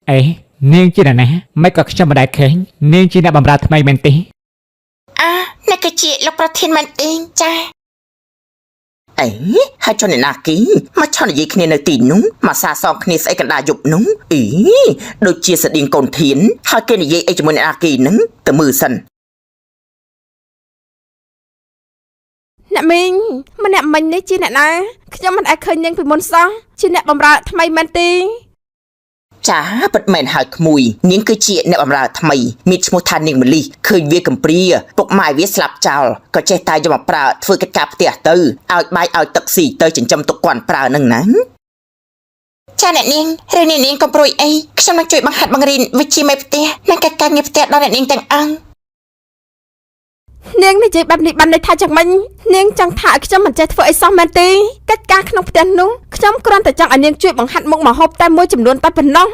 អេនាងជានរណាមិនក៏ខ្ញុំមិនដែលឃើញនាងជាអ្នកបម្រើថ្មីមែនទេ អានេះគឺជាលោកប្រធានមែនទេចា អេហើយចុះអ្នកណាគីមកឆោនិយាយគ្នានៅទីនោះមកសាសងគ្នាស្អីកណ្ដាលយប់នោះអីដូចជាស្តៀងកូនធានហើយគេនិយាយអីជាមួយអ្នកណាគីហ្នឹងទៅមើលសិន អ្នកមីងម្នាក់មិញនេះជាអ្នកណាខ្ញុំមិនអាចឃើញនាងពីមុនសោះជាអ្នកបម្រើថ្មីមែនទេ ចាពិតមែនហើយក្មួយនាងគឺជាអ្នកបម្រើថ្មីមានឈ្មោះថានាងមលិះឃើញវាកំព្រាពុកម៉ែវាស្លាប់ចោលក៏ចេះតែយកមកប្រើធ្វើកិច្ចការផ្ទះទៅឲ្យបាយឲ្យទឹកស៊ីទៅចិញ្ចឹមទុកគាត់ប្រើនឹងណា ចាអ្នកនាងឬអ្នកនាងកុំព្រួយអីខ្ញុំនឹងជួយបង្ហាត់បង្រៀនវិជ្ជាមេផ្ទះនិងកិច្ចការងារផ្ទះដល់អ្នកនាងទាំងអង្គ នាងនិយាយបែបនេះបានន័យថាយ៉ាងម៉េចនាងចង់ថាឲ្យខ្ញុំមិនចេះធ្វើអីសោះមែនទេកិច្ចការក្នុងផ្ទះនោះខ្ញុំគ្រាន់តែចង់ឲ្យនាងជួយបង្ហាត់មុខម្ហូបតែមួយចំនួនតែប៉ុណ្ណោះ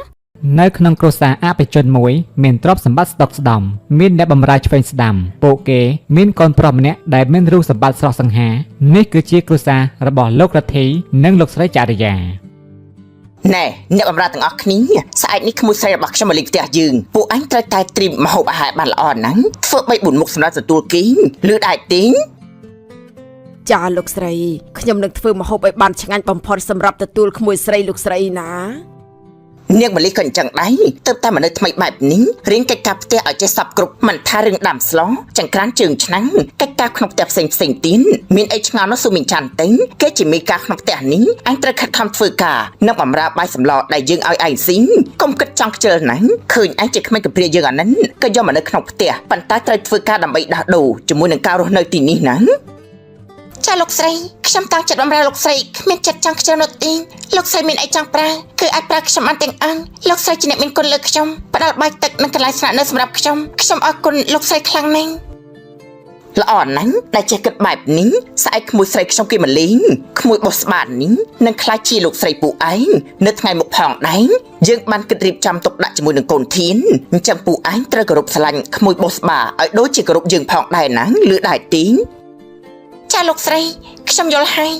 នៅក្នុងគ្រួសារអភិជនមួយមានទ្រព្យសម្បត្តិស្ដុកស្ដំមានអ្នកបម្រើឆ្វេងស្ដាំពួកគេមានកូនប្រុសម្នាក់ដែលមានរូបសម្បត្តិស្រស់សង្ហានេះគឺជាគ្រួសាររបស់លោករដ្ឋីនិងលោកស្រីចរិយា ណែអ្នកបម្រើទាំងអស់គ្នាស្អែកនេះក្មួយស្រីរបស់ខ្ញុំមកលេងផ្ទះយើងពួកអញត្រូវតែត្រៀមម្ហូបអាហារបានល្អណាស់ធ្វើ3 4មុខសម្រាប់ទទួលគេលឺដែរទីង ចាលោកស្រីខ្ញុំនឹងធ្វើម្ហូបឲ្យបានឆ្ងាញ់បំផុតសម្រាប់ទទួលក្មួយស្រីលោកស្រីណា នាងមលិះក៏អញ្ចឹងដែរទើបតែមនុស្សថ្មីបែបនេះរៀនកិច្ចការផ្ទះឲ្យចេះសពគ្រប់មិនថារឿងដាំស្លចង្ក្រានជើងឆ្នាំងកិច្ចការក្នុងផ្ទះផ្សេងផ្សេងទៀតមានអីឆ្ងល់នោះស៊ូមីងចាន់ទេគេជាមេការក្នុងផ្ទះនេះអញត្រូវខិតខំធ្វើការនិងបម្រើបាយសម្លដែលយើងឲ្យឯងស៊ីកុំគិតចង់ខ្ជិលណាស់ឃើញឯងជាក្មេងកំព្រាយើងអានឹងក៏យកមកនៅក្នុងផ្ទះប៉ុន្តែត្រូវធ្វើការដើម្បីដោះដូរជាមួយនឹងការរស់នៅទីនេះណា ចាលោកស្រីខ្ញុំតាំងចិត្តបម្រើលោកស្រីគ្មានចិត្តចង់ខ្ជិលនោះទេលោកស្រីមានអីចង់ប្រើគឺអាចប្រើខ្ញុំបានទាំងអង្គលោកស្រីជាអ្នកមានគុណលើខ្ញុំផ្ដល់បាយទឹកនិងកន្លែងស្នាក់នៅសម្រាប់ខ្ញុំខ្ញុំអរគុណលោកស្រីខ្លាំងណាស់ ល្អណាស់ដែលចេះគិតបែបនេះស្អែកក្មួយស្រីខ្ញុំគេមកលេងក្មួយបោះស្បាតនេះនឹងខ្លាចជាលោកស្រីពូឯងនៅថ្ងៃមុខផងដែរយើងបានគិតរៀបចំទុកដាក់ជាមួយនឹងកូនធានអញ្ចឹងពូឯងត្រូវគោរពស្រឡាញ់ក្មួយបោះស្បាឲ្យដូចជាគោរពយើងផងដែរណាលឺដែរទីង ចាលោកស្រីខ្ញុំយល់ហើយ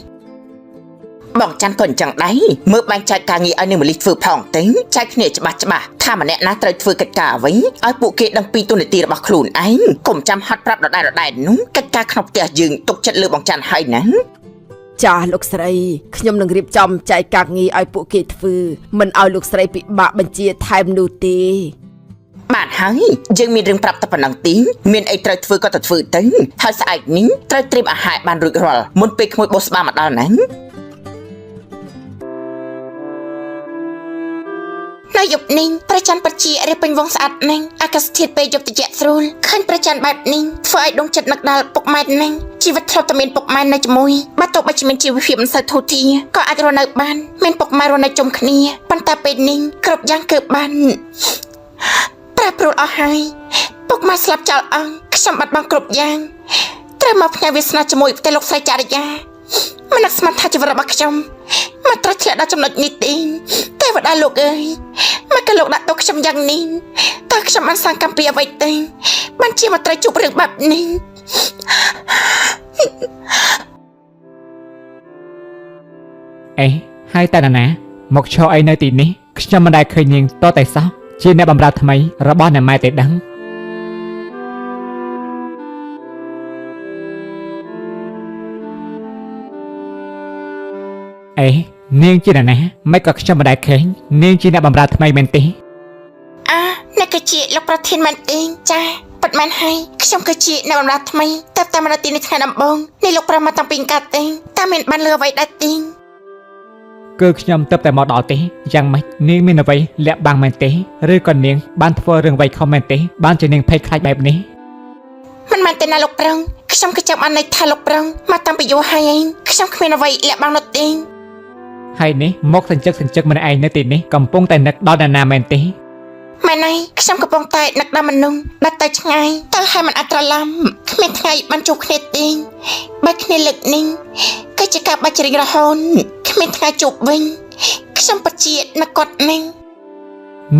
បងច័ន្ទក៏អញ្ចឹងដែរមើលបែងចែកការងារឲ្យនឹងមលិះធ្វើផងទេចែកគ្នាច្បាស់ច្បាស់ថាម្នាក់ណាត្រូវធ្វើកិច្ចការអ្វីឲ្យពួកគេដឹងពីទូនាទីរបស់ខ្លួនឯងកុំចាំហត់ប្រាប់ដដែលដដែលនោះកិច្ចការក្នុងផ្ទះយើងទុកចិត្តលើបងច័ន្ទហើយណា ចាលោកស្រីខ្ញុំនឹងរៀបចំចែកការងារឲ្យពួកគេធ្វើមិនឲ្យលោកស្រីពិបាកបញ្ជាថែមនោះទេ បានហើយយើងមានរឿងប្រាប់តែប៉ុណ្ណឹងទីមានអីត្រូវធ្វើក៏ទៅធ្វើទៅហើយស្អែកនេះត្រូវត្រៀមអាហារបានរួចរាល់មុនពេលក្មួយបោះស្បាមកដល់ណា នៅយប់នេះព្រះច័ន្ទពិតជារៀបពេញវងស្អាតណាស់អាកាសធាតុពេលយប់ត្រជាក់ស្រួលឃើញព្រះច័ន្ទបែបនេះធ្វើឲ្យដងចិត្តនឹកដល់ពុកម៉ែណាស់ជីវិតធ្លាប់តែមានពុកម៉ែនៅជាមួយបើទោះបីជាមានជីវភាពមិនសូវធូរធារក៏អាចរស់នៅបានមានពុកម៉ែរស់នៅជុំគ្នាប៉ុន្តែពេលនេះគ្រប់យ៉ាងគឺបានប្រែប្រួលអស់ហើយពុកម៉ែស្លាប់ចោលអង្គខ្ញុំបាត់បង់គ្រប់យ៉ាងត្រូវមកផ្ញើវាសនាជាមួយផ្ទះលោកស្រីចរិយាមិននឹកស្មានថាជីវិតរបស់ខ្ញុំមកត្រូវធ្លាក់ដល់ចំណុចនេះទេទេវតាលោកអើយ មកក៏លោកដាក់ទុកខ្ញុំយ៉ាងនេះតើខ្ញុំបានសាងកម្មពីអ្វីទេបានជាមកត្រូវជួបរឿងបែបនេះ អេហើយតែនរណាមកឈរអីនៅទីនេះខ្ញុំមិនដែលឃើញនាងតតែសោះជាអ្នកបម្រើថ្មីរបស់អ្នកម៉ែទេដឹងអេនាងជានរណាមិនក៏ខ្ញុំមិនដែលឃើញនាងជាអ្នកបម្រើថ្មីមែនទេ អានេះគឺជាលោកប្រធានមែនទេចាពិតមែនហើយខ្ញុំគឺជាអ្នកបម្រើថ្មីតែតាមមកទីនេះថ្ងៃដំបូងនេះលោកប្រមាតាំងពីកាត់ទេតែមានបានលឺអ្វីដែរទេ គឺខ្ញុំទៅតែមកដល់ទេយ៉ាងម៉េចនាងមានអ្វីលាក់បាំងមែនទេឬក៏នាងបានធ្វើរឿងអ្វីខុសមែនទេបានជានាងភ័យខ្លាចបែបនេះ មិនមែនទេណាលោកប្រងខ្ញុំក៏ចាំបានន័យថាលោកប្រងមកតាំងពីយូរហើយឯងខ្ញុំគ្មានអ្វីលាក់បាំងនោះទេ ហើយនេះមកសញ្ជឹកសញ្ជឹកម្នាក់ឯងនៅទីនេះកំពុងតែនឹកដល់នរណាមែនទេ ម៉ែនឯងខ្ញុំកំពុងតែនឹកដល់មនុស្សដែលទៅឆ្ងាយទៅហើយមិនអាចត្រឡប់គ្មានថ្ងៃបានជួបគ្នាទេបែកគ្នាលើកនេះគឺជាការបាច់ជ្រៀងរហូតគ្មានថ្ងៃជួបវិញខ្ញុំពិតជានឹកគាត់ណាស់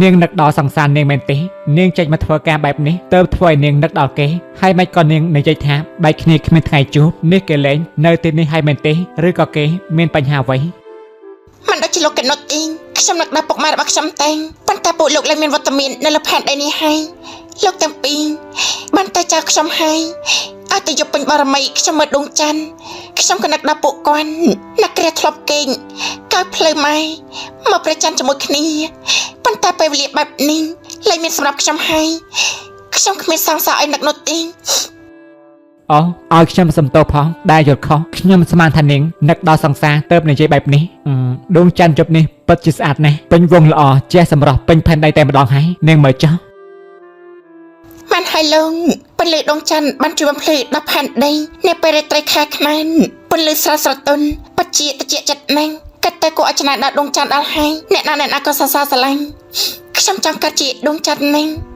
នាងនឹកដល់សង្សារនាងមែនទេនាងចេញមកធ្វើការបែបនេះទៅធ្វើឲ្យនាងនឹកដល់គេហើយមិនក៏នាងនិយាយថាបែកគ្នាគ្មានថ្ងៃជួបនេះគេលែងនៅទីនេះហើយមែនទេឬក៏គេមានបញ្ហាអ្វី មិនដូចជាលោកកណុតទេខ្ញុំនឹកដល់ពុកម៉ែរបស់ខ្ញុំតែប៉ុន្តែ ន្តែពួកលោកលែងមានវត្តមាននៅលើផែនដីនេះហើយលោកទាំងពីរបានតែចោលខ្ញុំហើយឲ្យតែយប់ពេញបរមីខ្ញុំមើលដួងច័ន្ទខ្ញុំក៏នឹកដល់ពួកគាត់ນັកគ្រាធ្លាប់គេងកោយផ្លូវម៉ែមកប្រច័នជាមួយគ្នាប៉ុន្តែពេលវេលាបែបនេះលែងមានសម្រាប់ខ្ញុំហើយខ្ញុំគ្មានសង្សារឲ្យនឹកនោះទេ អូឲ្យខ្ញុំសំទោសផងដែលយល់ខុសខ្ញុំស្មានថានាងនឹកដល់សង្សារទៅនិយាយបែបនេះអឺដួងច័ន្ទយប់នេះពិតជាស្អាតណាស់ពេញវងល្អជះសម្រស់ពេញផែនដីតែម្ដងហើយនាងមើលចុះ បានហើយលោកពន្លឺដងច័ន្ទបានជួយបំភ្លឺដល់ផែនដីនៅពេលរាត្រីខែខ្នានពន្លឺស្រស់ស្រទន់បជាតិចចិត្តណាស់កាត់តែគួរឲ្យច្នៃដល់ដងច័ន្ទដល់ហើយអ្នកណាអ្នកណាក៏សរសើរស្រឡាញ់ខ្ញុំចង់កាត់ជាដងច័ន្ទណាស់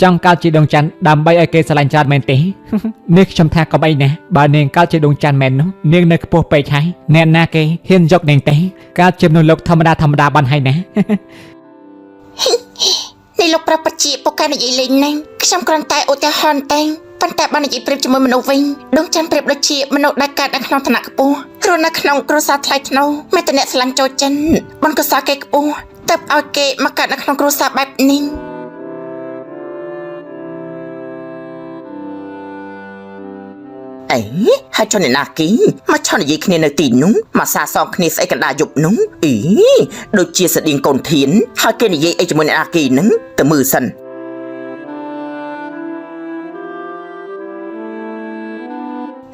ចង់កើតជាដួងច័ន្ទដើម្បីឲ្យគេស្រឡាញ់ច្រើនមែនទេ នេះខ្ញុំថាកុំអីណាបើនាងកើតជាដួងច័ន្ទមែននោះនាងនៅខ្ពស់ពេកហើយអ្នកណាគេហ៊ានយកនាងទេកើតជាមនុស្សលោកធម្មតាធម្មតាបានហើយណា នេះលោកប្រាប់បជាពូកែនិយាយលេងណាស់ខ្ញុំគ្រាន់តែឧទាហរណ៍តែប៉ុន្តែបាននិយាយប្រៀបជាមួយមនុស្សវិញដងច័ន្ទប្រៀបដូចជាមនុស្សដែលកើតនៅក្នុងឋានៈខ្ពស់គ្រោះនៅក្នុងគ្រួសារថ្លៃថ្នូរមេតអ្នកស្រឡាញ់ចូលចិនបុណ្យកុសលគេខ្ពស់ទៅឲ្យគេមកកើតនៅក្នុងគ្រួសារបែបនេះ អេហើយចុះអ្នកណាគេមកឆោនិយាយគ្នានៅទីនោះមកសាសងគ្នាស្អីកណ្ដាលយប់នោះអីដូចជាស្តៀងកូនធានហើយគេនិយាយអីជាមួយអ្នកណាគេហ្នឹងទៅមើលសិន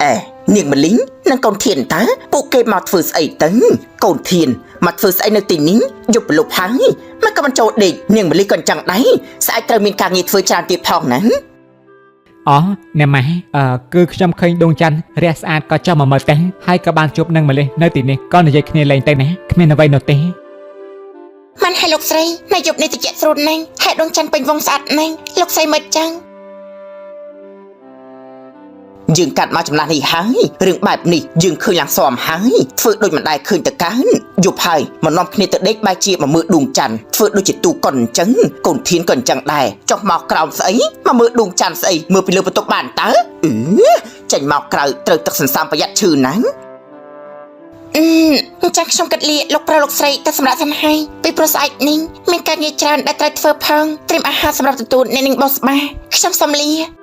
អេនាងមលីងនិងកូនធានតើពួកគេមកធ្វើស្អីទៅកូនធានមកធ្វើស្អីនៅទីនេះយប់ប្រលប់ហើយមកក៏មិនចូលដេកនាងមលីក៏អញ្ចឹងដែរស្អែកត្រូវមានការងារធ្វើច្រើនទៀតផងណា អូអ្នកម៉ែអឺគឺខ្ញុំឃើញដួងច័ន្ទរះស្អាតក៏ចង់មកមើលទៅហើយក៏បានជួបនឹងម្លេះនៅទីនេះក៏និយាយគ្នាលេងទៅណាគ្មានអ្វីនោះទេ បានហើយលោកស្រីនៅយប់នេះតិចស្រួលណាស់ហើយដងច័ន្ទពេញវងស្អាតណាស់លោកស្រីមើលចឹង យើងកាត់មកចំណាស់នេះហើយរឿងបែបនេះយើងឃើញឡើងសមហើយធ្វើដូចមិនដែលឃើញតកើនយប់ហើយមកនាំគ្នាទៅដេកបែរជាមកមើលដួងច័ន្ទធ្វើដូចជាទូកុនអញ្ចឹងកូនធានក៏អញ្ចឹងដែរចុះមកក្រោមស្អីមកមើលដួងច័ន្ទស្អីមើលពីលើបន្ទប់បានតើអឺចេញមកក្រៅត្រូវទឹកសន្សំប្រយ័ត្នឈឺណាស់ អឺអញ្ចឹងខ្ញុំគិតលាលោកប្រុសលោកស្រីទៅសម្រាប់សិនហើយពីព្រោះស្អែកនេះមានការងារច្រើនដែលត្រូវធ្វើផងត្រៀមអាហារសម្រាប់ទទួលអ្នកនាងបោះស្បាខ្ញុំសូមលា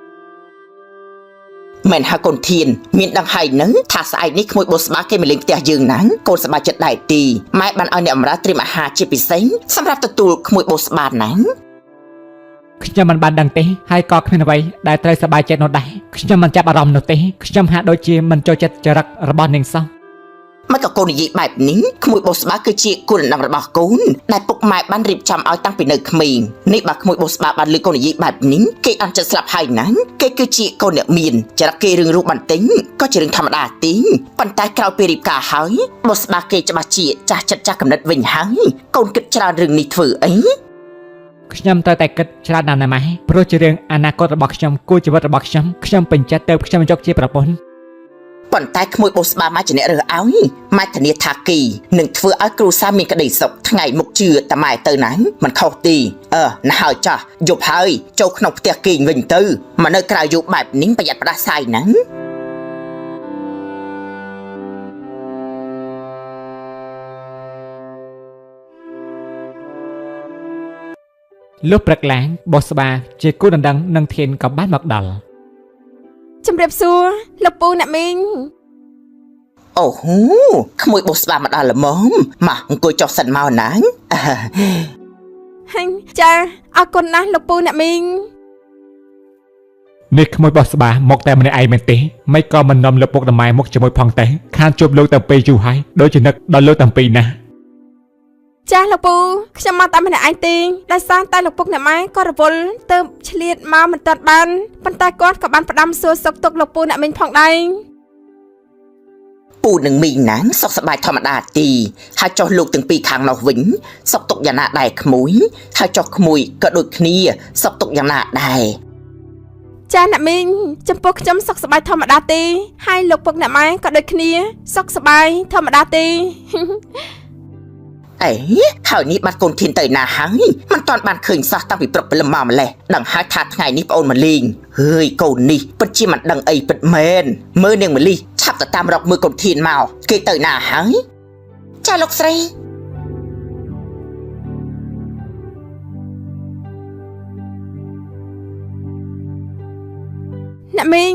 មែនហើយកូនធានមានដឹងហើយនឹងថាស្អែកនេះក្មួយបុស្បាគេមកលេងផ្ទះយើងណាកូនសប្បាយចិត្តដែរទីម៉ែបានឲ្យអ្នកបម្រើត្រៀមអាហារជាពិសេសសម្រាប់ទទួលក្មួយបុស្បាណា ខ្ញុំមិនបានដឹងទេហើយក៏គ្មានអ្វីដែលត្រូវសប្បាយចិត្តនោះដែរខ្ញុំមិនចាប់អារម្មណ៍នោះទេខ្ញុំហាក់ដូចជាមិនចូលចិត្តចរិតរបស់នាងសោះ មិនក៏កូននិយាយបែបនេះក្មួយបុស្បាគឺជាគូដណ្ដឹងរបស់កូនដែលពុកម៉ែបានរៀបចំឲ្យតាំងពីនៅក្មេងនេះបើក្មួយបុស្បាបានលើកូននិយាយបែបនេះគេអន់ចិត្តស្លាប់ហើយណាគេគឺជាកូនអ្នកមានចរិតគេរឿងរូបបន្ទិញក៏ជារឿងធម្មតាទីប៉ុន្តែក្រោយពេលរៀបការហើយបុស្បាគេច្បាស់ជាចាស់ចិត្តចាស់កំណត់វិញហើយកូនគិតច្រើនរឿងនេះធ្វើអី ខ្ញុំត្រូវតែគិតច្រើនណាស់ណាម៉ែព្រោះជារឿងអនាគតរបស់ខ្ញុំគូជីវិតរបស់ខ្ញុំខ្ញុំពេញចិត្តទៅខ្ញុំយកជាប្រពន្ធ ប៉ុន្តែក្មួយបុស្បាមកជាអ្នករើសឲ្យម៉ែធានាថាគីនឹងធ្វើឲ្យគ្រួសារមានក្តីសុខថ្ងៃមុខជឿតែម៉ែទៅណាមិនខុសទីអឺណាស់ហើយចាស់យប់ហើយចូលក្នុងផ្ទះគេងវិញទៅមកនៅក្រៅយប់បែបនេះប្រយ័ត្នផ្ដាសាយណា លុះព្រឹកឡើងបុស្បាជាគូដណ្ដឹងនឹងធានក៏បានមកដល់ ជំរាបសួរលោកពូអ្នកមីង អូហូក្មួយបុស្បាមកដល់ល្មមមកអង្គុយចុះសិនមកណាអឺ ហាញ់ចាអរគុណណាស់លោកពូអ្នកមីង នេះក្មួយបុស្បាមកតែម្នាក់ឯងមែនទេមិនក៏មិននាំលោកពុកដម៉ែមកជាមួយផងទេខានជួបលោកតាំងពីយូរហើយដូចជានឹកដល់លោកតាំងពីណាស់ ចាលោកពូខ្ញុំមកតែម្នាក់ឯងទេដោយសារតែលោកពុកអ្នកម៉ែក៏រវល់ទៅឆ្លៀតមកមិនទាន់បានប៉ុន្តែគាត់ក៏បានផ្ដាំសួរសុខទុក្ខលោកពូអ្នកមីងផងដែរ ពូនឹងមីងណាងសុខសប្បាយធម្មតាទីហើយចុះលោកទាំងពីរខាងនោះវិញសុខទុក្ខយ៉ាងណាដែរក្មួយហើយចុះក្មួយក៏ដូចគ្នាសុខទុក្ខយ៉ាងណាដែរ ចាអ្នកមីងចំពោះខ្ញុំសុខសប្បាយធម្មតាទេហើយលោកពុកអ្នកម៉ែក៏ដូចគ្នាសុខសប្បាយធម្មតាទេ អេហើយនេះបាត់កូនធានទៅណាហើយមិនតាន់បានឃើញសោះតាំងពីព្រឹកព្រលឹមមកម្លេះដឹងហើយថាថ្ងៃនេះប្អូនមកលេងហើយកូននេះពិតជាមិនដឹងអីពិតមែនមើលនាងមលីឆាប់ទៅតាមរកមើលកូនធានមកគេទៅណាហើយ ចាលោកស្រី អ្នកមីង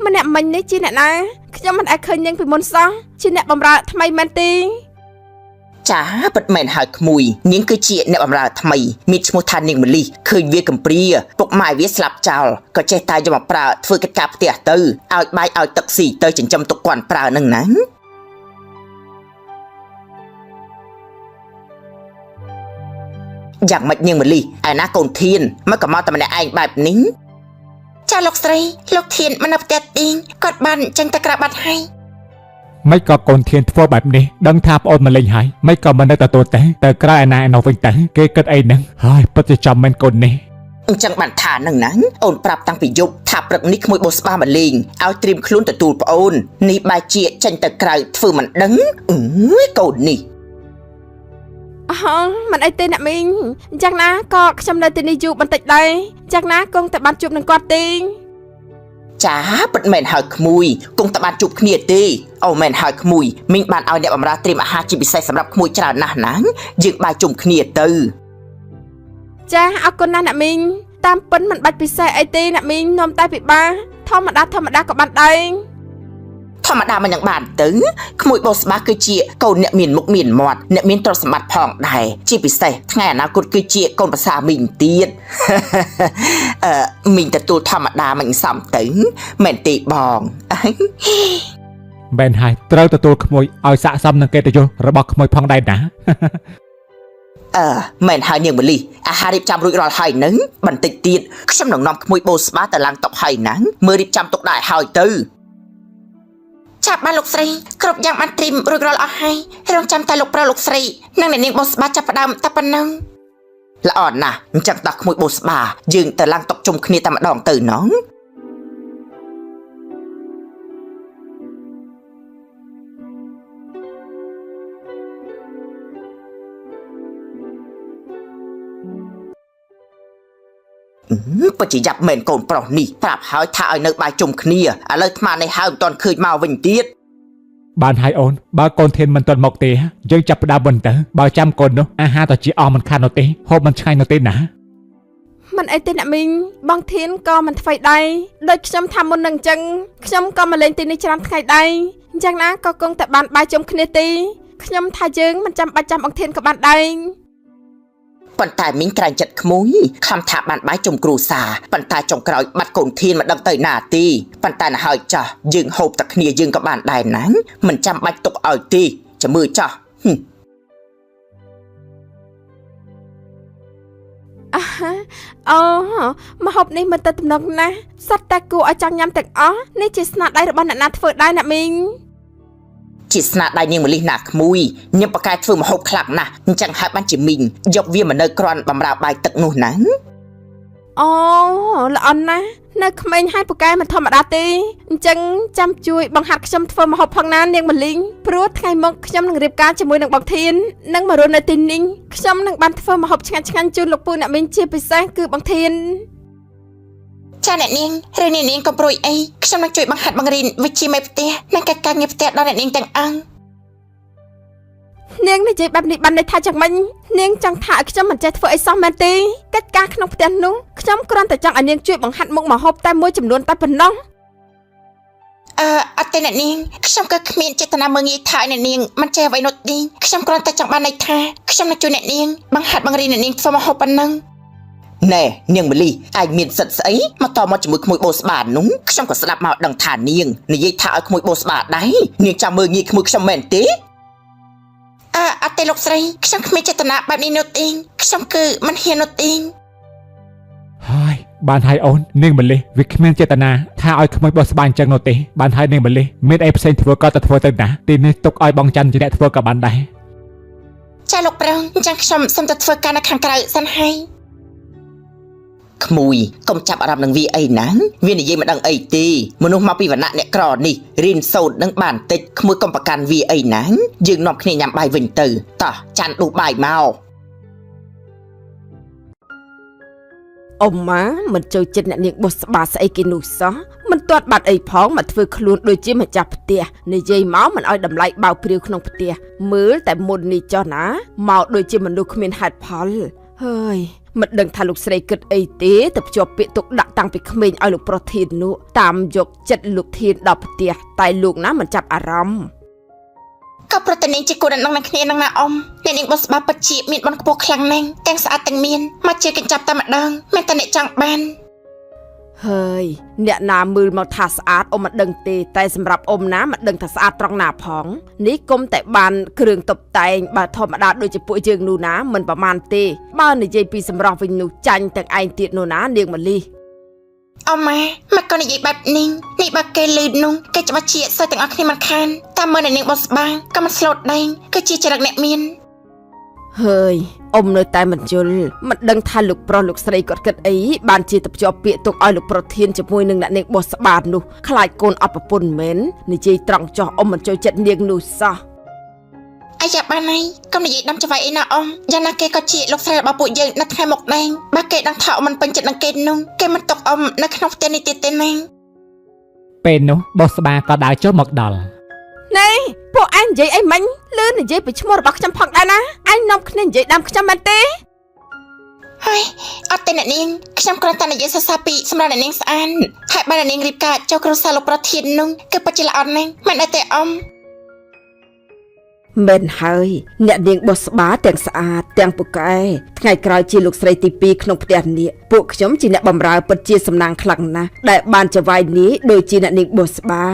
ម្នាក់មិញនេះជាអ្នកណាខ្ញុំមិនអាចឃើញនាងពីមុនសោះជាអ្នកបម្រើថ្មីមែនទេ ចាពិតមែនហើយក្មួយនាងគឺជាអ្នកបម្រើថ្មីមានឈ្មោះថានាងមលិះឃើញវាកំព្រាពុកម៉ែវាស្លាប់ចោលក៏ចេះតែយកមកប្រើធ្វើកិច្ចការផ្ទះទៅឲ្យបាយឲ្យទឹកស៊ីទៅចិញ្ចឹមទុកគាត់ប្រើនឹងណាយ៉ាងម៉េចនាងមលិះឯណាកូនធានមកក៏មកតែម្នាក់ឯងបែបនេះ ចាលោកស្រីលោកធានមិននៅផ្ទះទីគាត់បានចេញទៅក្រៅបាត់ហើយ មិនក៏កូនធានធ្វើបែបនេះដឹងថាប្អូនមកលេងហើយមិនក៏មិននៅទទួលទេទៅក្រៅឯណាឯណោះវិញទៅគេគិតអីហ្នឹងហើយពិតជាចំមែនកូននេះ អញ្ចឹងបានថានឹងណាអូនប្រាប់តាំងពីយប់ថាព្រឹកនេះក្មួយបោះស្បាមកលេងឲ្យត្រៀមខ្លួនទទួលប្អូននេះបែរជាចេញទៅក្រៅធ្វើមិនដឹងអើយកូននេះ អហមិនអីទេអ្នកមីងអញ្ចឹងណាក៏ខ្ញុំនៅទីនេះយូរបន្តិចដែរអញ្ចឹងណាគង់តែបានជួបនឹងគាត់ទេ ចាពិតមែនហើយក្មួយគង់តែបានជួបគ្នាទេអូមែនហើយក្មួយមីងបានឲ្យអ្នកបម្រើត្រៀមអាហារជាពិសេសសម្រាប់ក្មួយច្រើនណាស់ណាយើងបាយជុំគ្នាទៅ ចាអរគុណណាស់អ្នកមីងតាមពិនមិនបាច់ពិសេសអីទេអ្នកមីងនាំតែពិបាកធម្មតាធម្មតាក៏បានដែរ ធម្មតាមិននឹងបានទៅក្មួយបោះស្បាគឺជាកូនអ្នកមានមុខមានមាត់អ្នកមានទ្រព្យសម្បត្តិផងដែរជាពិសេសថ្ងៃអនាគតគឺជាកូនប្រសាមីងទៀត អឺមីងទទួលធម្មតាមិនសមទៅមែនទេបង មែនហើយត្រូវទទួលក្មួយឲ្យស័ក្តិសមនឹងកិត្តិយសរបស់ក្មួយផងដែរណា អឺមែនហើយនាងមលីអាហាររៀបចំរួចរាល់ហើយនឹងបន្តិចទៀតខ្ញុំនឹងនាំក្មួយបូស្បាទៅឡើងតុហើយណាមើលរៀបចំទុកដែរហើយទៅ ចាប់បានលោកស្រីគ្រប់យ៉ាងបានត្រៀមរួចរាល់អស់ហើយរងចាំតែលោកប្រុសលោកស្រីនិងអ្នកនាងបុស្បាចាប់ផ្ដើមតែប៉ុណ្ណឹង ល្អណាស់អញ្ចឹងដោះក្មួយបូស្បាយើងទៅឡើងតុជុំគ្នាតែម្ដងទៅណងពិតជាយ៉ាប់មែនកូនប្រុសនេះប្រាប់ហើយថាឲ្យនៅបាយជុំគ្នាឥឡូវថ្មនេះហើយមិនទាន់ឃើញមកវិញទៀត បានហើយអូនបើកូនធានមិនទាន់មកទេយើងចាប់ផ្ដើមមុនទៅបើចាំកូននោះអាហារទៅជាអស់មិនខាននោះទេហូបមិនឆ្ងាញ់នោះទេណា មិនអីទេអ្នកមីងបងធានក៏មិនថ្វីដែរដូចខ្ញុំថាមុននឹងអញ្ចឹងខ្ញុំក៏មកលេងទីនេះច្រើនថ្ងៃដែរអញ្ចឹងណាក៏គង់តែបានបាយជុំគ្នាទេខ្ញុំថាយើងមិនចាំបាច់ចាំបងធានក៏បានដែរ ប៉ុន្តែមីងក្រែងចិត្តក្មួយខំថាបានបាយជុំគ្រួសារប៉ុន្តែចុងក្រោយបាត់កូនធានមិនដឹងទៅណាទេប៉ុន្តែណាហើយចាស់យើងហូបតែគ្នាយើងក៏បានដែរណាមិនចាំបាច់ទុកឲ្យទេចាំមើលចាស់ហឹម អាហាអូម្ហូបនេះមិនទៅទំនងណាស់សត្វតែគួរឲ្យចង់ញ៉ាំទាំងអស់នេះជាស្នាដៃរបស់អ្នកណាធ្វើដែរអ្នកមីង ជាស្នាដៃនាងមលិះណាក្មួយញឹមប៉ាកែធ្វើម្ហូបខ្លាំងណាស់អញ្ចឹងហើយបានជាមីងយកវាមកនៅគ្រាន់បំរើបាយទឹកនោះណា អូល្អណាស់នៅក្មេងហើយពូកែមិនធម្មតាទេអញ្ចឹងចាំជួយបង្ហាត់ខ្ញុំធ្វើម្ហូបផងណានាងមលីងព្រោះថ្ងៃមុខខ្ញុំនឹងរៀបការជាមួយនឹងបងធាននិងមករស់នៅទីនេះខ្ញុំនឹងបានធ្វើម្ហូបឆ្ងាញ់ឆ្ងាញ់ជូនលោកពូអ្នកមីងជាពិសេសគឺបងធាន ចាអ្នកនាងឬអ្នកនាងកុំព្រួយអីខ្ញុំនឹងជួយបង្ហាត់បង្រៀនវិជ្ជាមេផ្ទះនិងកិច្ចការងារផ្ទះដល់អ្នកនាងទាំងអង្គ នាងនិយាយបែបនេះបានន័យថាយ៉ាងម៉េចនាងចង់ថាឲ្យខ្ញុំមិនចេះធ្វើអីសោះមែនទេកិច្ចការក្នុងផ្ទះនោះខ្ញុំគ្រាន់តែចង់ឲ្យនាងជួយបង្ហាត់មុខម្ហូបតែមួយចំនួនតែប៉ុណ្ណោះ អឺអត់ទេអ្នកនាងខ្ញុំក៏គ្មានចេតនាមើងងាយថាឲ្យអ្នកនាងមិនចេះអ្វីនោះទេខ្ញុំគ្រាន់តែចង់បានន័យថាខ្ញុំនឹងជួយអ្នកនាងបង្ហាត់បង្រៀនអ្នកនាងធ្វើម្ហូបប៉ុណ្ណឹង ណែនាងមលិះឯងមានសិទ្ធិស្អីមកតមកជាមួយក្មួយបូស្បានោះខ្ញុំក៏ស្ដាប់មកដឹងថានាងនិយាយថាឲ្យក្មួយបូស្បាដែរនាងចាំមើលងាយក្មួយខ្ញុំមែនទេ អឺអត់ទេលោកស្រីខ្ញុំគ្មានចេតនាបែបនេះនោះទេខ្ញុំគឺមិនហ៊ាននោះទេ ហើយបានហើយអូននាងមលិះវាគ្មានចេតនាថាឲ្យក្មួយបោះស្បាអញ្ចឹងនោះទេបានហើយនាងមលិះមានអីផ្សេងធ្វើក៏ទៅធ្វើទៅណាទីនេះទុកឲ្យបងច័ន្ទជាអ្នកធ្វើក៏បានដែរ ចាលោកប្រុសអញ្ចឹងខ្ញុំសូមទៅធ្វើការនៅខាងក្រៅសិនហើយ ក្មួយកុំចាប់អារម្មណ៍នឹងវាអីណាវានិយាយមិនដឹងអីទេមនុស្សមកពីវណ្ណៈអ្នកក្រនេះរៀនសូត្រនឹងបានតិចក្មួយកុំប្រកាន់វាអីណាយើងនាំគ្នាញ៉ាំបាយវិញទៅតោះចាន់ដួសបាយមក អ៊ំម៉ាមិនចូលចិត្តអ្នកនាងបុស្បាស្អីគេនោះសោះមិនទាត់បាត់អីផងមកធ្វើខ្លួនដូចជាម្ចាស់ផ្ទះនិយាយមកមិនឲ្យតម្លៃបៅព្រាវក្នុងផ្ទះមើលតែមុននេះចុះណាមកដូចជាមនុស្សគ្មានហេតុផលហើយ មិនដឹងថាលោកស្រីគិតអីទេទៅភ្ជាប់ពាក្យទុកដាក់តាំងពីក្មេងឲ្យលោកប្រុសធាននោះតាមយកចិត្តលោកធានដល់ផ្ទះតែលោកណាមិនចាប់អារម្មណ៍ ក៏ប្រតិនាងជាគូដណ្ដឹងនឹងគ្នានឹងណាអ៊ំអ្នកនាងបុស្បាពិតជាមានបុណ្យខ្ពស់ខ្លាំងណាស់ទាំងស្អាតទាំងមានមកជាកញ្ចប់តែម្ដងមានតែអ្នកចង់បាន ហើយអ្នកណាមើលមកថាស្អាតអ៊ំមិនដឹងទេតែសម្រាប់អ៊ំណាមិនដឹងថាស្អាតត្រង់ណាផងនេះគុំតែបានគ្រឿងតុបតែងបើធម្មតាដូចជាពួកយើងនោះណាមិនប្រមាណទេបើនិយាយពីសម្រស់វិញនោះចាញ់ទាំងឯងទៀតនោះណានាងមលី អ៊ំម៉ាមកក៏និយាយបែបនេះនេះបើគេលឺនោះគេច្បាស់ជាសើទាំងអស់គ្នាមិនខានតាមមើលអ្នកនាងបុស្បាក៏មិនស្លូតដែរគឺជាចរិតអ្នកមាន ហើយអ៊ំនៅតែមិនយល់មិនដឹងថាលោកប្រុសលោកស្រីគាត់គិតអីបានជាទៅភ្ជាប់ពាក្យទុកឲ្យលោកប្រធានជាមួយនឹងអ្នកនាងបុស្បានោះខ្លាចកូនអត់ប្រពន្ធមែននិយាយត្រង់ចោះអ៊ំមិនចូលចិត្តនាងនោះសោះ អាយ៉ាបានហើយកុំនិយាយដាំច្បាយអីណាអ៊ំយ៉ាងណាគេក៏ជាលោកស្រីរបស់ពួកយើងនៅថ្ងៃមុខដែរបើគេដឹងថាអ៊ំមិនពេញចិត្តនឹងគេនោះគេមិនទុកអ៊ំនៅក្នុងផ្ទះនេះទៀតទេណា ពេលនោះបុស្បាក៏ដើរចូលមកដល់ ណែពួកឯងនិយាយអីមិញលឺនិយាយពីឈ្មោះរបស់ខ្ញុំផងដែរណាឯងនាំគ្នានិយាយដើមខ្ញុំមែនទេ ហើយអត់ទេអ្នកនាងខ្ញុំគ្រាន់តែនិយាយសរសើរពីសម្រាប់អ្នកនាងស្អាតហើយបើអ្នកនាងរៀបការចូលគ្រួសារលោកប្រធាននោះគឺពិតជាល្អណាស់មិនដែរទេអ៊ំ មែនហើយអ្នកនាងបុស្បាទាំងស្អាតទាំងពូកែថ្ងៃក្រោយជាលោកស្រីទី2ក្នុងផ្ទះនេះពួកខ្ញុំជាអ្នកបម្រើពិតជាសំណាងខ្លាំងណាស់ដែលបានចវាយនេះដូចជាអ្នកនាងបុស្បា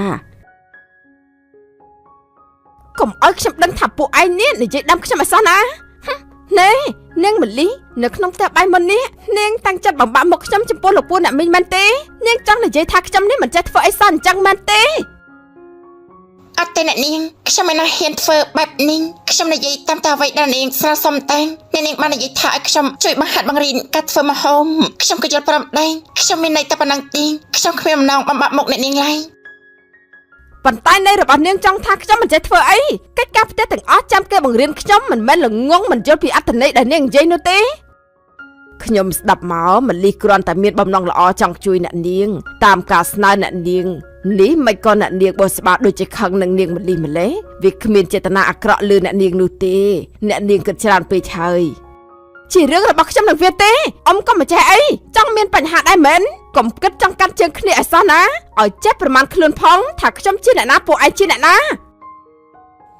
កុំឲ្យខ្ញុំដឹងថាពួកឯងនេះនិយាយដើមខ្ញុំអីសោះណាហឹមណែនាងមលីនៅក្នុងផ្ទះបាយមុននេះនាងតាំងចិត្តបំបាក់មុខខ្ញុំចំពោះលោកពូអ្នកមីងមែនទេនាងចង់និយាយថាខ្ញុំនេះមិនចេះធ្វើអីសោះអញ្ចឹងមែនទេ អត់ទេអ្នកនាងខ្ញុំមិនណាហ៊ានធ្វើបែបនេះខ្ញុំនិយាយតាមតែអ្វីដែលអ្នកនាងស្នើសុំតែអ្នកនាងបាននិយាយថាឲ្យខ្ញុំជួយបង្ហាត់បង្រៀនការធ្វើម្ហូបខ្ញុំក៏យល់ព្រមដែរខ្ញុំមានន័យតែប៉ុណ្ណឹងទេខ្ញុំគ្មានបំណងបំបាក់មុខអ្នកនាងឡើយ ប៉ុន្តែនៃរបស់នាងចង់ថាខ្ញុំមិនចេះធ្វើអីកិច្ចការផ្ទះទាំងអស់ចាំគេបង្រៀនខ្ញុំមិនមែនល្ងងមិនយល់ពីអត្ថន័យដែលនាងនិយាយនោះទេខ្ញុំស្ដាប់មកមលិះគ្រាន់តែមានបំណងល្អចង់ជួយអ្នកនាងតាមការស្នើអ្នកនាងនេះមិនក៏អ្នកនាងបោះស្បាដូចជាខឹងនឹងនាងមលិះម្លេះវាគ្មានចេតនាអាក្រក់លើអ្នកនាងនោះទេអ្នកនាងគិតច្រើនពេកហើយជារឿងរបស់ខ្ញុំនឹងវាទេអ៊ំក៏មិនចេះអីចង់មានបញ្ហាដែរមែនកុំគិតចង់កាត់ជើងគ្នាឲ្យសោះណាឲ្យចេះប្រមាណខ្លួនផងថាខ្ញុំជាអ្នកណាពួកឯងជាអ្នកណា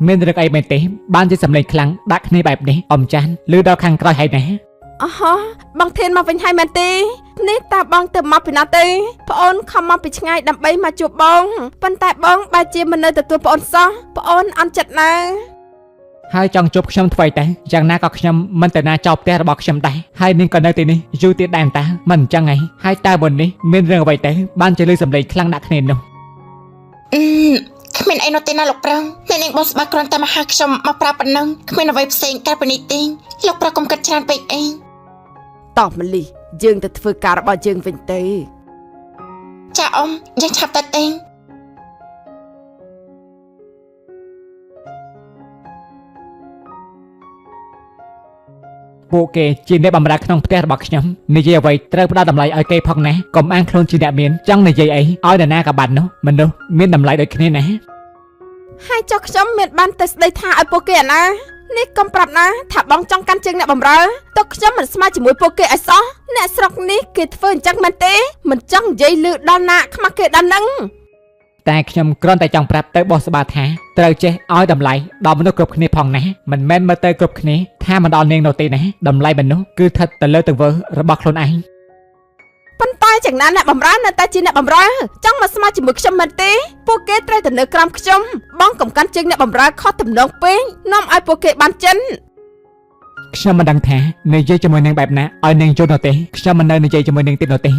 មានរឿងអីមែនទេបានជាសម្លេងខ្លាំងដាក់គ្នាបែបនេះអ៊ំចាន់ឮដល់ខាងក្រោយហើយណា អូហោបងធានមកវិញហើយមែនទេនេះតាបងទៅមកពីណាទេប្អូនខំមកពីឆ្ងាយដើម្បីមកជួបបងប៉ុន្តែបងបែរជាមិននៅទទួលប្អូនសោះប្អូនអន់ចិត្តណាស់ ហើយចង់ជួបខ្ញុំថ្មីតែយ៉ាងណាក៏ខ្ញុំមិនទៅណាចោលផ្ទះរបស់ខ្ញុំដែរហើយនាងក៏នៅទីនេះយូរទៀតដែរតាមិនអញ្ចឹងហីហើយតើមុននេះមានរឿងអ្វីទៅបានជាឮសម្លេងខ្លាំងដាក់គ្នានោះ អឺគ្មានអីនោះទេណាលោកប្រឹងអ្នកនាងបុស្បាគ្រាន់តែមកហៅខ្ញុំមកប្រាប់ប៉ុណ្ណឹងគ្មានអ្វីផ្សេងក្រៅពីនេះទេលោកប្រឹងកុំគិតច្រើនពេកអី តោះម្លិះយើងទៅធ្វើការរបស់យើងវិញទៅ ចាអ៊ំយើងឆាប់ទៅទេ ពួកគេជាអ្នកបម្រើក្នុងផ្ទះរបស់ខ្ញុំនិយាយអ្វីត្រូវផ្ដល់តម្លៃឲ្យគេផងណាកុំអាងខ្លួនជាអ្នកមានចង់និយាយអីឲ្យនរណាក៏បាននោះមនុស្សមានតម្លៃដូចគ្នាណា ហើយចុះខ្ញុំមានបានទៅស្ដីថាឲ្យពួកគេអាណានេះកុំប្រាប់ណាថាបងចង់កាន់ជើងអ្នកបំរើតើខ្ញុំមិនស្មើជាមួយពួកគេឲ្យសោះអ្នកស្រុកនេះគេធ្វើអញ្ចឹងមែនទេមិនចង់និយាយលឺដល់ណាខ្មាស់គេដល់នឹង តែខ្ញុំគ្រាន់តែចង់ប្រាប់ទៅបោះស្បាថាត្រូវចេះឲ្យតម្លៃដល់មនុស្សគ្រប់គ្នាផងណាមិនមែនមើលទៅគ្រប់គ្នាថាមិនដល់នាងនោះទេណាតម្លៃមនុស្សគឺស្ថិតទៅលើទង្វើរបស់ខ្លួនឯង ប៉ុន្តែចំណានអ្នកបំរើនៅតែជាអ្នកបំរើចង់មកស្មើជាមួយខ្ញុំមែនទេពួកគេត្រូវតែនៅក្រោមខ្ញុំបងកំកាន់ជើងអ្នកបំរើខុសទំនងពេកនាំឲ្យពួកគេបានចិន ខ្ញុំមិនដឹងថានិយាយជាមួយនាងបែបណាឲ្យនាងយល់នោះទេខ្ញុំមិននៅនិយាយជាមួយនាងទៀតនោះទេ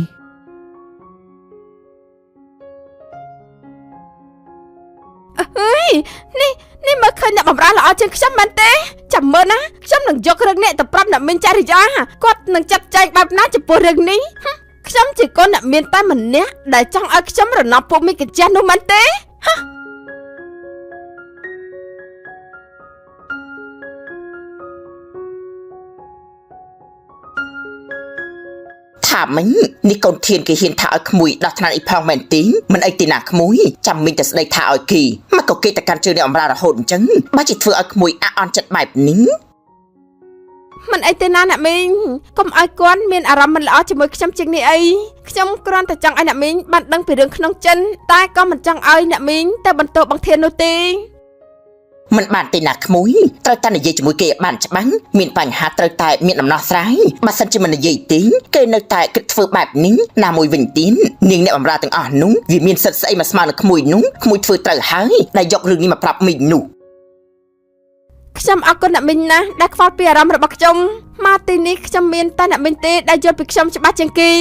នេះនេះមើលឃើញអ្នកបំរើល្អជាងខ្ញុំមែនទេចាំមើលណាខ្ញុំនឹងយករឿងនេះទៅប្រាប់អ្នកមានចរិយាគាត់នឹងចាត់ចែងបែបណាចំពោះរឿងនេះហឹមខ្ញុំជាកូនអ្នកមានតែម្នាក់ដែលចង់ឲ្យខ្ញុំរណបពួកមីកាចាស់នោះមែនទេ ថាមិញនេះកូនធានគេហ៊ានថាឲ្យក្មួយដោះថ្នាក់អីផងមែនទេមិនអីទេណាក្មួយចាំមីងតែស្ដីថាឲ្យគេមកក៏គេតែកាន់ជើងនេះអំរារហូតអញ្ចឹងបើជាធ្វើឲ្យក្មួយអាក់អន់ចិត្តបែបនេះ មិនអីទេណាអ្នកមីងកុំឲ្យគាត់មានអារម្មណ៍មិនល្អជាមួយខ្ញុំជាងនេះអីខ្ញុំគ្រាន់តែចង់ឲ្យអ្នកមីងបានដឹងពីរឿងក្នុងចិនតែក៏មិនចង់ឲ្យអ្នកមីងទៅបន្ទោបបង្ធាននោះទេ មិនបានទេណាក្មួយត្រូវតែនិយាយជាមួយគេឲ្យបានច្បាស់មានបញ្ហាត្រូវតែមានដំណោះស្រាយបើសិនជាមិននិយាយទេគេនៅតែគិតធ្វើបែបនេះណាមួយវិញទៀតនាងអ្នកបម្រើទាំងអស់នោះវាមានសិទ្ធិស្អីមកស្មើនឹងក្មួយនោះក្មួយធ្វើត្រូវហើយដែលយករឿងនេះមកប្រាប់មីងនោះ ខ្ញុំអរគុណអ្នកមីងណាស់ដែលខ្វល់ពីអារម្មណ៍របស់ខ្ញុំមកទីនេះខ្ញុំមានតែអ្នកមីងទេដែលយល់ពីខ្ញុំច្បាស់ជាងគេ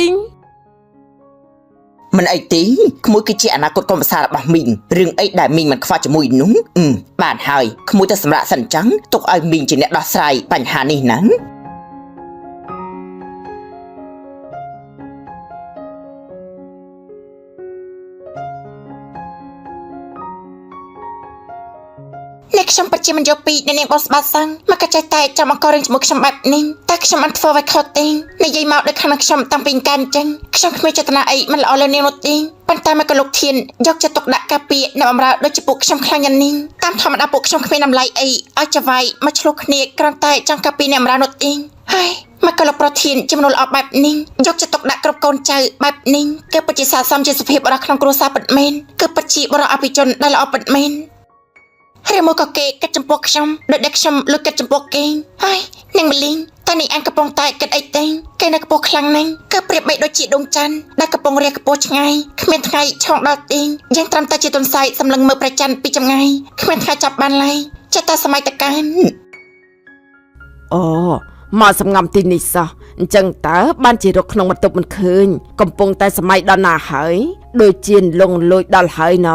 មិនអីទេក្មួយគឺជាអនាគតកុំប្រសាររបស់មីងរឿងអីដែលមីងមិនខ្វល់ជាមួយនោះអឺបានហើយក្មួយទៅសម្រាប់សិនចឹងទុកឲ្យមីងជាអ្នកដោះស្រាយបញ្ហានេះណា អ្នកខ្ញុំពិតជាមិនយល់ពីអ្នកនាងបងស្បាសាំងមកក៏ចេះតែចាំអង្គរឿងជាមួយខ្ញុំបែបនេះតែខ្ញុំមិនធ្វើឲ្យខុសទេនិយាយមកដូចខាងនឹងខ្ញុំតាំងពីកានអញ្ចឹងខ្ញុំគ្មានចេតនាអីមិនល្អលើនាងនោះទេប៉ុន្តែមកក៏លោកធានយកចិត្តទុកដាក់ការពារអ្នកបម្រើដូចជាពួកខ្ញុំខ្លាំងយ៉ាងនេះតាមធម្មតាពួកខ្ញុំគ្មានតម្លៃអីឲ្យចវាយមកឆ្លោះគ្នាគ្រាន់តែចង់ការពារអ្នកបម្រើនោះទេហើយមកក៏លោកប្រធានជាមនុស្សល្អបែបនេះយកចិត្តទុកដាក់គ្រប់កូនចៅបែបនេះគឺពិតជាស័ក្តិសមជាសុភាពបុរសក្នុងគ្រួសារពិតមែនគឺពិតជាបុរសអភិជនដែលល្អពិតមែន ឬមួយក៏គេគិតចំពោះខ្ញុំដូចដែលខ្ញុំលួចគិតចំពោះគេហើយនាងមលីងតើនេះអញកំពុងតែគិតអីទេគេនៅខ្ពស់ខ្លាំងណាស់គឺប្រៀបបីដូចជាដួងច័ន្ទដែលកំពុងរះខ្ពស់ឆ្ងាយគ្មានថ្ងៃឆោងដល់ទីយើងត្រឹមតែជាទន្សាយសម្លឹងមើលប្រច័នពីចម្ងាយគ្មានថ្ងៃចាប់បានឡើយចិត្តតែសម័យតកាន អូមកសំងំទីនេះសោះអញ្ចឹងតើបានជារកក្នុងបន្ទប់មិនឃើញកំពុងតែសម័យដល់ណាហើយដូចជាលងលួចដល់ហើយណ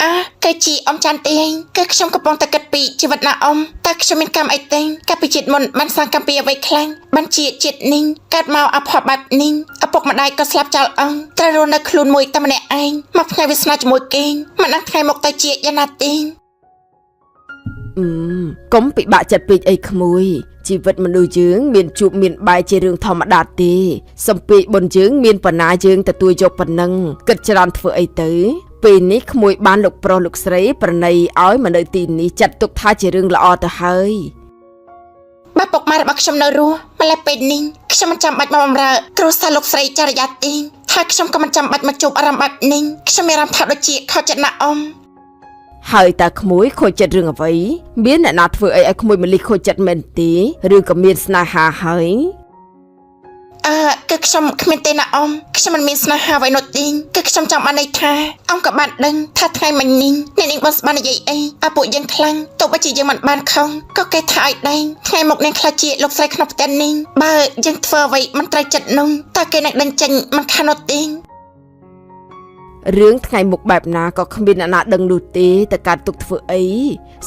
អាគេជាអ៊ំចាន់ទេគឺខ្ញុំកំពុងតែគិតពីជីវិតណាអ៊ំតើខ្ញុំមានកម្មអីទេកាលពីជាតិមុនបានសាងកម្មពីអ្វីខ្លាំងបានជាជាតិនេះកើតមកអភ័ព្វបែបនេះឪពុកម្ដាយក៏ស្លាប់ចោលអង្គត្រូវរស់នៅខ្លួនមួយតែម្នាក់ឯងមកផ្ញើវាសនាជាមួយគេមិនដឹងថ្ងៃមុខទៅជាយ៉ាងណាទេ អឺកុំពិបាកចិត្តពេកអីក្មួយជីវិតមនុស្សយើងមានជួបមានបែកជារឿងធម្មតាទេសំពីបុណ្យយើងមានបណ្ណាយើងទទួលយកប៉ុណ្ណឹងគិតច្រើនធ្វើអីទៅពេលនេះក្មួយបានលោកប្រុសលោកស្រីប្រណីឲ្យមកនៅទីនេះចាត់ទុកថាជារឿងល្អទៅហើយ បើពុកម៉ែរបស់ខ្ញុំនៅរស់ម្ល៉េះពេលនេះខ្ញុំមិនចាំបាច់មកបម្រើគ្រួសារលោកស្រីចរិយាទេហើយខ្ញុំក៏មិនចាំបាច់មកជួបអារម្មណ៍បែបនេះខ្ញុំមានអារម្មណ៍ថាដូចជាខកចិត្តណាស់អ៊ំ ហើយតើក្មួយខូចចិត្តរឿងអ្វីមានអ្នកណាធ្វើអីឲ្យក្មួយម្លិះខូចចិត្តមែនទេឬក៏មានស្នេហាហើយ អឺគឺខ្ញុំគ្មានទេណាអ៊ំខ្ញុំមិនមានស្នេហាអ្វីនោះទេគឺខ្ញុំចង់បានន័យថាអ៊ំក៏បានដឹងថាថ្ងៃមិញនេះអ្នកនាងបងស្បាននិយាយអីឲ្យពួកយើងខ្លាំងទោះបីជាយើងមិនបានខំក៏គេថាឲ្យដែងថ្ងៃមុខនាងខ្លាចជាលោកស្រីក្នុងផ្ទះនេះបើយើងធ្វើអ្វីមិនត្រូវចិត្តនោះតើគេនឹងដឹងចេញមិនខាននោះទេ រឿងថ្ងៃមុខបែបណាក៏គ្មានអ្នកណាដឹងនោះទេតែការទុកធ្វើអី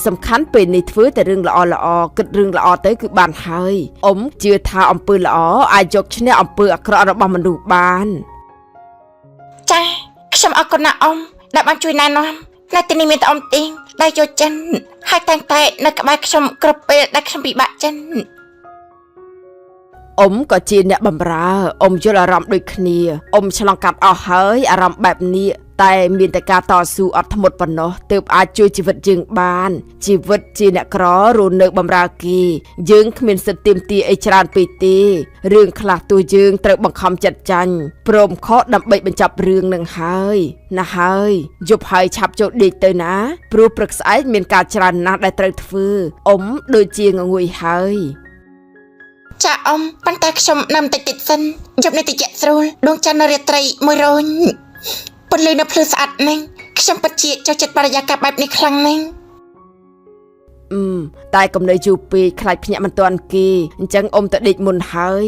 សំខាន់ពេលនេះធ្វើតែរឿងល្អល្អៗគិតរឿងល្អទៅគឺបានហើយអ៊ំជឿថាអំពើល្អអាចយកឈ្នះអំពើអាក្រក់របស់មនុស្សបាន ចាខ្ញុំអរគុណណាស់អ៊ំដែលបានជួយណែនាំនៅទីនេះមានតែអ៊ំទេដែលយកចិនហើយតែងតែនៅក្បែរខ្ញុំគ្រប់ពេលដែលខ្ញុំពិបាកចិន អ៊ំក៏ជាអ្នកបម្រើអ៊ំយល់អារម្មណ៍ដូចគ្នាអ៊ំឆ្លងកាត់អស់ហើយអារម្មណ៍បែបនេះតែមានតែការតស៊ូអត់ធ្មត់ប៉ុណ្ណោះទើបអាចជួយជីវិតយើងបានជីវិតជាអ្នកក្ររស់នៅបម្រើគេយើងគ្មានសិទ្ធិទាមទារអីច្រើនពេកទេរឿងខ្លះទោះយើងត្រូវបង្ខំចិត្តចាញ់ព្រមខកដើម្បីបញ្ចប់រឿងនឹងហើយណាហើយយប់ហើយឆាប់ចូលដេកទៅណាព្រោះព្រឹកស្អែកមានការច្រើនណាស់ដែលត្រូវធ្វើអ៊ំដូចជាងងុយហើយ ចាអ៊ំប៉ុន្តែខ្ញុំនៅបន្តិចទៀតសិនយប់នេះតិចស្រួលដួងច័ន្ទនៅរាត្រីមួយរោញពន្លឺនៅភ្លឺស្អាតណាស់ខ្ញុំពិតជាចូលចិត្តបរិយាកាសបែបនេះខ្លាំងណាស់ អឺតែកុំនៅយូរពេកខ្លាចភ្ញាក់មិនទាន់គេអញ្ចឹងអ៊ំទៅដេកមុនហើយ